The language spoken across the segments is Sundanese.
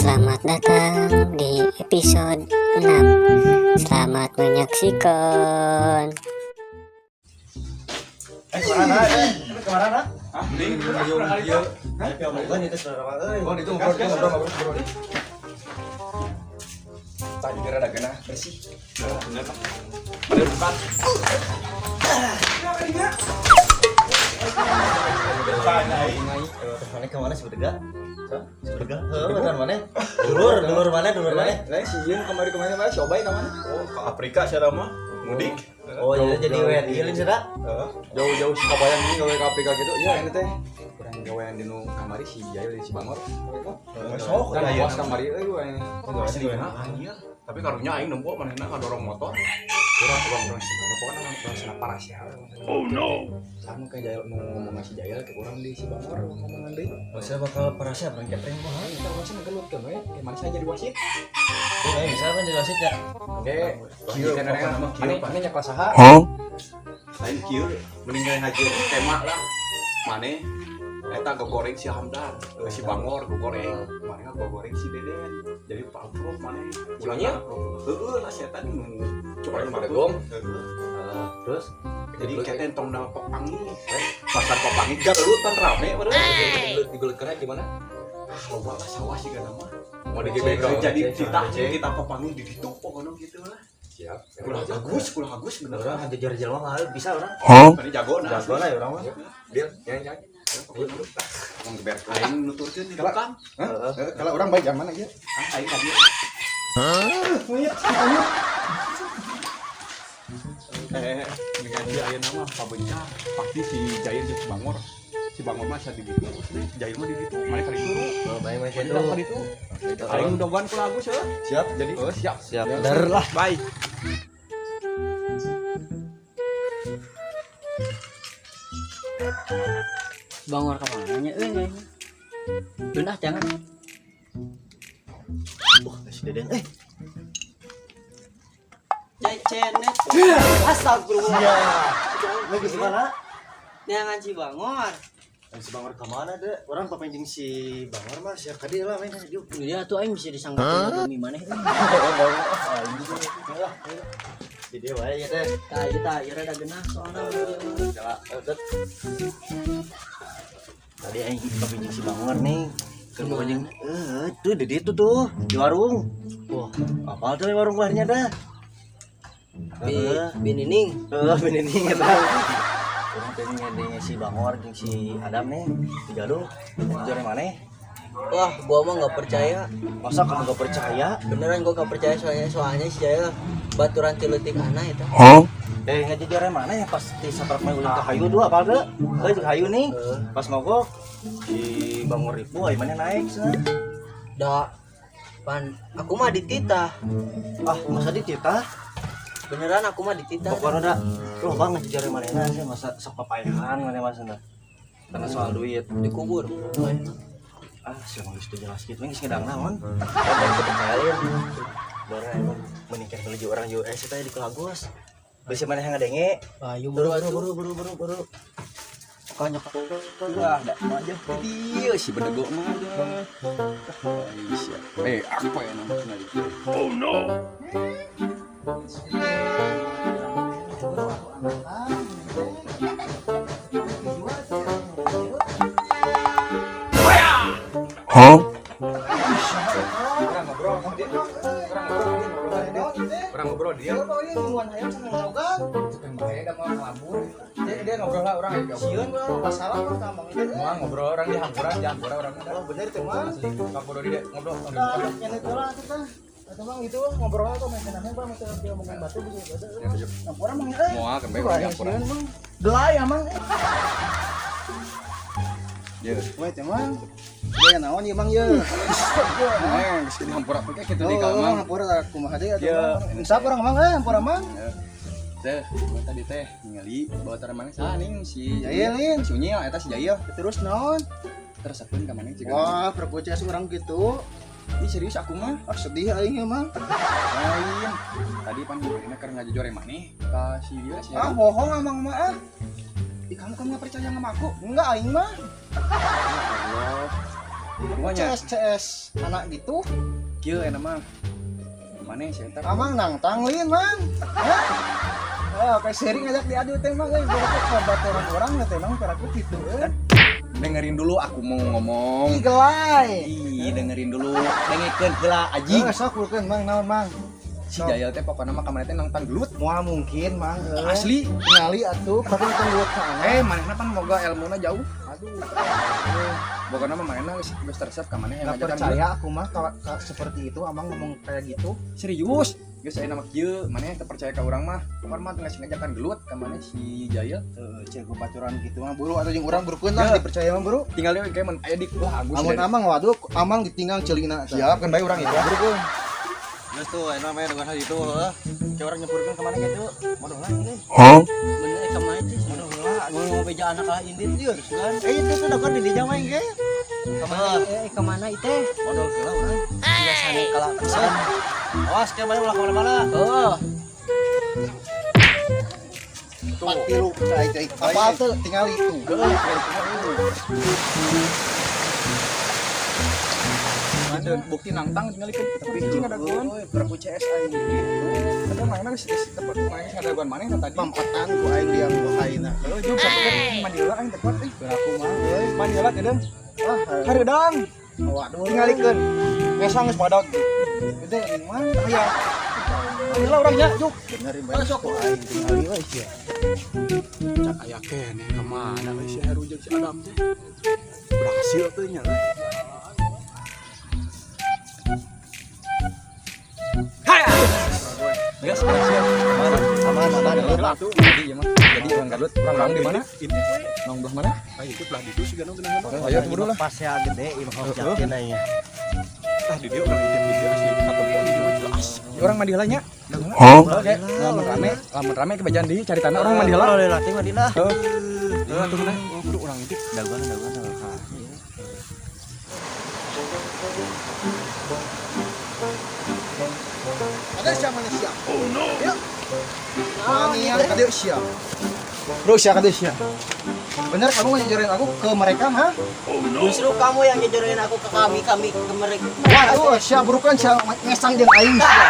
Selamat datang di episode 6. Selamat menyaksikan. Eh, kemana? Kemana? Hah? Ini ieu. Ya bukan itu saudara euy. Oh, itu ngobrol ngobrol ngobrol. Tadi rada genah bersih. Bener lah. Bener bukan. Mana kemana sih bertiga? Bertiga? Heeh, bukan mana? Dulur, dulur mana? Dulur mana? Lah si Ieu kamari kemana mana si Obay kamana? Oh, ke Afrika sia mah. Mudik. Oh, jadi WNI lain sudah? Jauh-jauh si kabayang ini gawe ke Afrika gitu. Iya, ini teh. Kurang gawean di nu kamari si Jail di si Bangor. Sok, kan ya, awas kamari euy we. Asli anjir. Tapi karunya aing nempo manehna ngadorong motor. Kurang kurang kurang sih. Pokoknya kurang sana parah sih. Oh no. Sama kayak Jail mau ngomong si Jail ke kurang di si Bangor ngomongan deui. Maksudnya bakal parah sih abang kepeng mah. Kita masih ngegelut kan we. Kayak mana saya jadi wasit. Eh, bisa apa jadi wasit ya? Oke. Kieu nama kieu. Maneh nya kelas saha? Lain kieu mending ngaji tema lah. Maneh eta gogoreng si Hamdan, si Bangor gogoreng, maneh gogoreng si Deden. Jadi paltrok maneh. Ulangnya? Heeh lah si eta nu coba bagong. Heeh. Terus jadi keten tong da papangi. Pasar papangi galutan rame baru. Digelut gimana? Ah, loba lah sawah sih kana mah. Mau di GBK. Jadi kita papangi di ditu pokoknya gitu lah. Siap. Kulah Agus bener. Orang hajar jelema mah bisa orang. Tadi jago nah. Jago lah ya orang mah. Deal, jangan. Ngomong geber aing nuturkeun di tukang. Kalau orang baik yang mana ya? Aing tadi. Dengan dia ayeuna mah pabencah pasti si Jair jeung si Bangor. Si Bangor mah di ditu, Jair mah di ditu. Mane ka ditu. Oh, bae mah kitu. Ka ditu. Aing dogan ku Agus heuh. Siap, jadi siap. Siap. Bener lah. Bye. Bangor kemana nya euy? Dun ah jangan. Wah, si Deden eh. Cenet. Astagfirullah. Lagi di mana? Neangan si Bangor. Si Bangor ke mana deh? Orang papancing si Bangor mah siap kadi lah main kan dieu. Iya tuh aing bisa disangka demi maneh. Di dia wae ya teh. Tah ieu tah ieu rada genah soalna. Tadi aing papancing si Bangor nih. Keur papancing tuh di ditu tuh di warung. Wah, apal tuh warung warnya dah. Binining. Heeh, binining eta. Urang teh ngedenge si Bangor jeung si Adam nih di Gadung. Jare maneh? Wah, gua mah enggak percaya. Masa kamu enggak percaya? Beneran gua enggak percaya soalnya si Jail baturan ti leutik ana eta. Hah? Eh, ngajejare mana ya pas di saprak mah ulin ka hayu dua apal teu? Heuh jeung hayu nih. Pas mogok si Bangor ribu aya maneh naik cenah. Da pan aku mah dititah. Ah, masa dititah? Beneran aku mah dititah. Pokoknya da, loh bang ngejejare manehna sih masa sok papayahan maneh mah karena soal duit dikubur. Ah, sih emang geus jelas kitu geus ngedang naon. Baru kepercayaan. Baru emang menikah menuju orang US teh di Kelagus. Bisa mana yang ngadenge? Ayo buru. Konyok. Wah, da mah aja. Ieu si bedego mah aja. Eh, apa ya namanya? Oh no. Huh? Orang ngobrol dia. Dia ngobrol lah orang aja. Sieun urang masalah urang tambang itu. Moal ngobrol orang di hampuran, di orang. Oh bener teh mah. Asli. Kapodo dia ngobrol. Nya itu lah kita. Atau bang gitu ngobrol atau main kenangan bang atau dia ngomongin batu bisa batu. Hampuran mah euy. Moal kembe orang di hampuran. Gelai amang. Ye. Weh teh mah. Ya naon ieu Bang ye. Eh, geus di hampura teh kitu di ka Mang. Hampura kumaha deui atuh. Insap urang Mang eh hampura Mang. Teh, tadi teh ningali bawatara maneh saha ning si Jail lin. Si Unyil eta si Jail. Terus naon? Teresepkeun ka maneh jiga. Wah, perkucias urang gitu. Ih serius aku mah. Ah sedih aing mah. Lain. Tadi pan manehna keur ngajojore maneh ka si ieu si. Ah bohong amang mah ah. Ih, kamu enggak percaya sama aku? Enggak aing mah. Ya Allah. Kumanya CS CS anak gitu. Kieu eta mah. Maneh si eta. Amang nangtang lain mang. Hah? Oh, kayak sering ngajak diadu teh mang euy, berarti kabaturan urang teh mang peraku kitu euy. Dengerin dulu aku mau ngomong. Ih, gelai. Ih, dengerin dulu. Dengekeun heula anjing. Heeh, sok ulkeun mang naon mang. Si Jayal teh pokona mah kamari teh nangtang gelut. Moal mungkin mang euy. Asli. Ningali atuh tapi tong gelut ka anak. Manehna pan moga elmuna jauh. Aduh. Pokona mah manehna geus geus teresep ka maneh yang Nggak ngajakan percaya aku mah kalau seperti itu amang ngomong kayak gitu. Serius. Geus aya nama kieu, maneh teu percaya ka urang mah. Pokona mah geus ngajakan gelut ka maneh si Jayal. Tuh, cek baturan gitu mah buru atau jeung urang burukeun lah Ya. dipercaya mah buru. Tinggal deui kayak mun aya di wah Agus. Amun amang waduh amang ditinggal ceulina. Siap kan bae urang ya. Burukeun. Geus tuh enak mah dengan hal itu heuh. Cek urang nyempurkeun ka mana kitu? Modal lah ini. Bener ka mana sih? Modal heula ngomong beja anak kalah indit ieu sugan. Itu tuh kan di dinya mah ge. Kamana? Ka mana itu? Modal heula urang. Biasane kalah pisan. Awas ke mana ulah ka mana-mana. Oh. Patilu apa tuh tinggal itu. Gitu, bukti nangtang tinggal ikut tapi cing ada gua peraku CS aing. Tapi manehna geus tepat manehna ngadaguan maneh tadi. Pampetan ku aing liang ku aingna. Heuh, jeung sapekeun mandi heula aing teh kuat euy. Peraku mah euy. Mandi heula teh deung. Ah, Hareudang. waduh. Tingalikeun. Ngesang geus badot. Gede ini mah Aya. Mandi heula urang nya, juk. bener bae ku aing tingali we sia. Cak aya keneh ka mana we si Heru jeung si Adam teh. Berhasil teh nya. Geus berhasil. Aman aman Aman tuh jadi ieu mah. Jadi urang galut, urang nang di mana? Ini we. Nang belah mana? Ah itu belah ditu sih gano geunahan. Ayo tunggu dulu lah. Pas ya gede ieu mah yakin aing. Tah di dieu urang item di dieu asli katempo di dieu jelas. Orang mandi heula nya. Oke, lamun rame kebajaan deui cari tanah orang mandi heula. Ulah teh mandi lah. Heuh. Heeh, tuh nah. Oh, kudu urang intip. Daguan daguan daguan. Ada siapa mana siap? Oh no. Ya. Manian kade siap. Bro siap kade siap. Bener kamu ngejerin aku ke mereka, ha? Justru kamu yang ngejerin aku ke kami, kami ke mereka. Waduh, siap burukan siap ngesang jeung aing siap.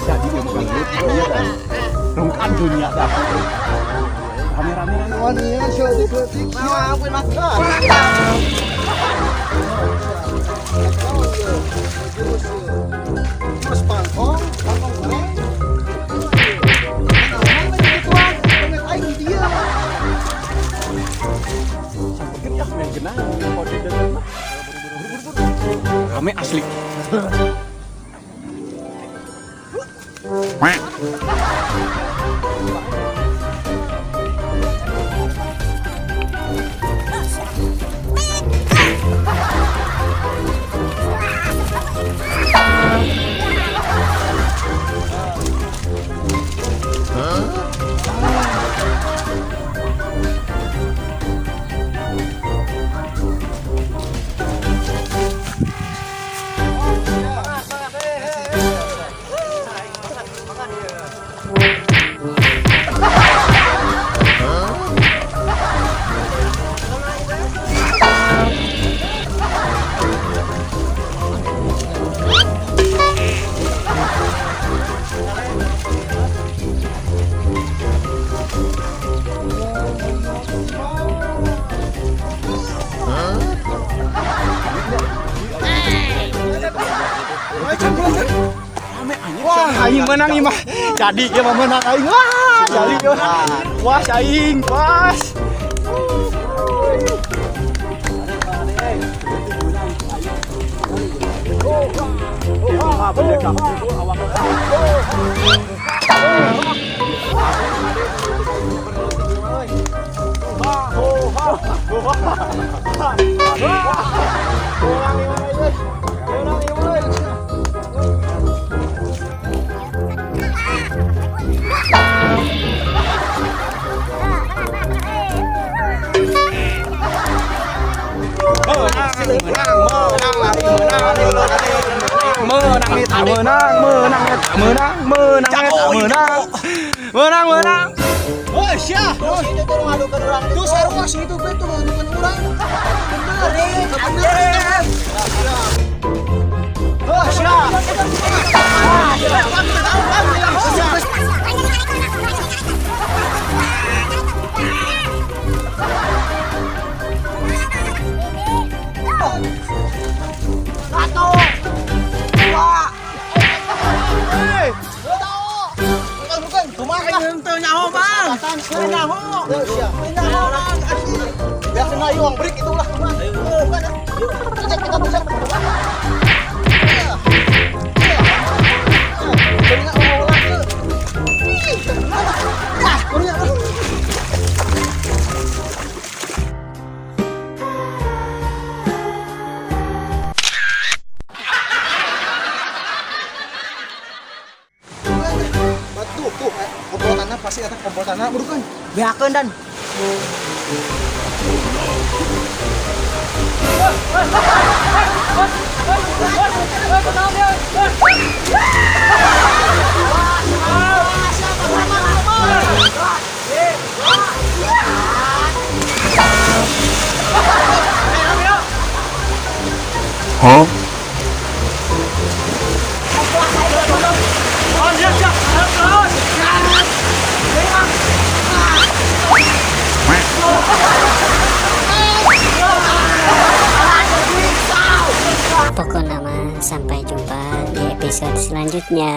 Jadi dia bukan gelut, iya kan. Rungkat dunia dah. Rame-rame rame. Manian siap diketik. Mau ampun mas. Terus pangkong, pangkong goreng. Nah, mana gituan? Ingat aing dia. Sampekeun ya main genah kode deungeun mah. Rame asli. Wah, aing menang ieu mah. Jadi ieu mah menang aing. Wah, jadi ieu. Wah, aing pas. Menang menang menang menang menang menang menang menang menang. Oh, sia. Terus itu tuh ngadukeun urang. Tuh sarua sih itu gue tuh ngadukeun urang. Bener. Bener. Oh, sia. Satu, dua. Bukan, bukan. Kumaha teu nyaho, Bang. Nyaho. Nyaho, Bang. Asli. Biar kena uang break itu lah, kumaha. Bukan. Kita kita bisa. Iya. Iya. Jadi nggak mau lagi. Ah, kurang. Batu tuh, komplotannya pasti ada komplotannya bukan? Beakeun dan. Pokoknya mah sampai jumpa di episode selanjutnya.